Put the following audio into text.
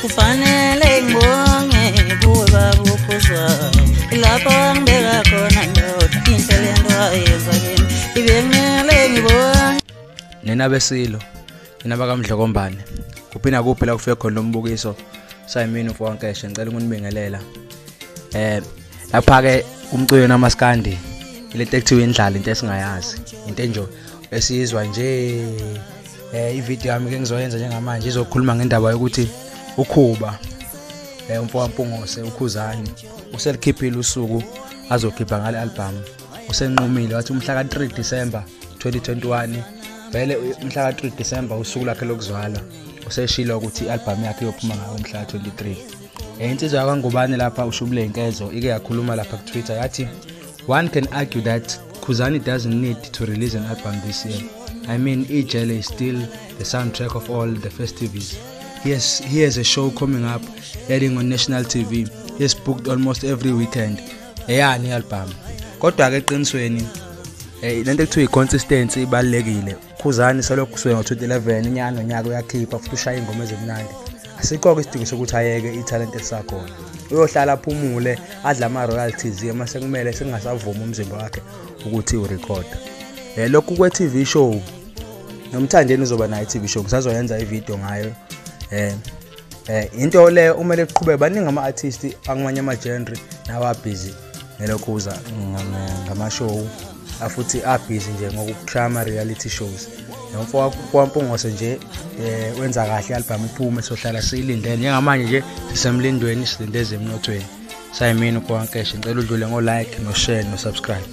Kufanele ngibonge kuwe baba uKhuzwayo, lapho angibeka khona ndoda, inhle lento ayenza kimi, ibekumele ngibonge. Nina besilo, nina bakaMdlokombane, kuphi nakuphi la kufike khona umbukiso sayimini uFonkeshe, ngicela ukunibingelela. Lapha ke umculo namaskandi ilento ekuthiwa indlala, into esingayazi, into enjo esizwa nje. Ivideo yami ke ngizoyenza njengamanje izokhuluma ngendaba yokuthi uKhuba, umfowamPungose uKhuzani uselikhiphile usuku azokhipha ngale album. Usenqumile wathi umhla ka-3 December 2021, vele umhla ka-3 December usuku lakhe lokuzalwa. Useshilo ukuthi i-album yakhe iyophuma ngawo umhla ka-23. Insizwa yakwaNgubane lapha uShubule Nkezo ike yakhuluma lapha ku-Twitter yathi, "One can argue that Khuzani doesn't need to release an album this year. I mean, Ijele is still the soundtrack of all the festivities. He has a show coming up, airing on national TV. He is booked almost every weekend. Eyani i-album?" Kodwa-ke eqinisweni, lento ekuthiwa i-consistency ibalulekile. Khuzani selokhu kusuke ngo-2011, unyaka nonyaka uyakhipha futhi ushaya iy'ngoma ezimnandi. Asikho-ke isidingo sokuthi ayeke ithalente elisakhona. Uyohlala aphumule, adle ama-royalties mase kumele sengasavumi umzimba wakhe ukuthi urekhoda. Lokhu kwe-TV show, noMthandeni uzoba nayo i-TV show, ngisazoyenza ividiyo ngayo. Into leyo umele iqhubeke. Baningi ama-artist akumanye ama-genre nawo abhizi ngelokhuza ngama-show, afuthi abhizi nje ngokushaya ama-reality shows. Nomfo kwaMpungose nje wenza kahle, i-album iphume, sohlala siyilindele. Njengamanje nje sisemlindweni, silinde ezemnothweni. Sayimini uKwankeshe, ngicela udlule ngo-like, no-share, no-subscribe.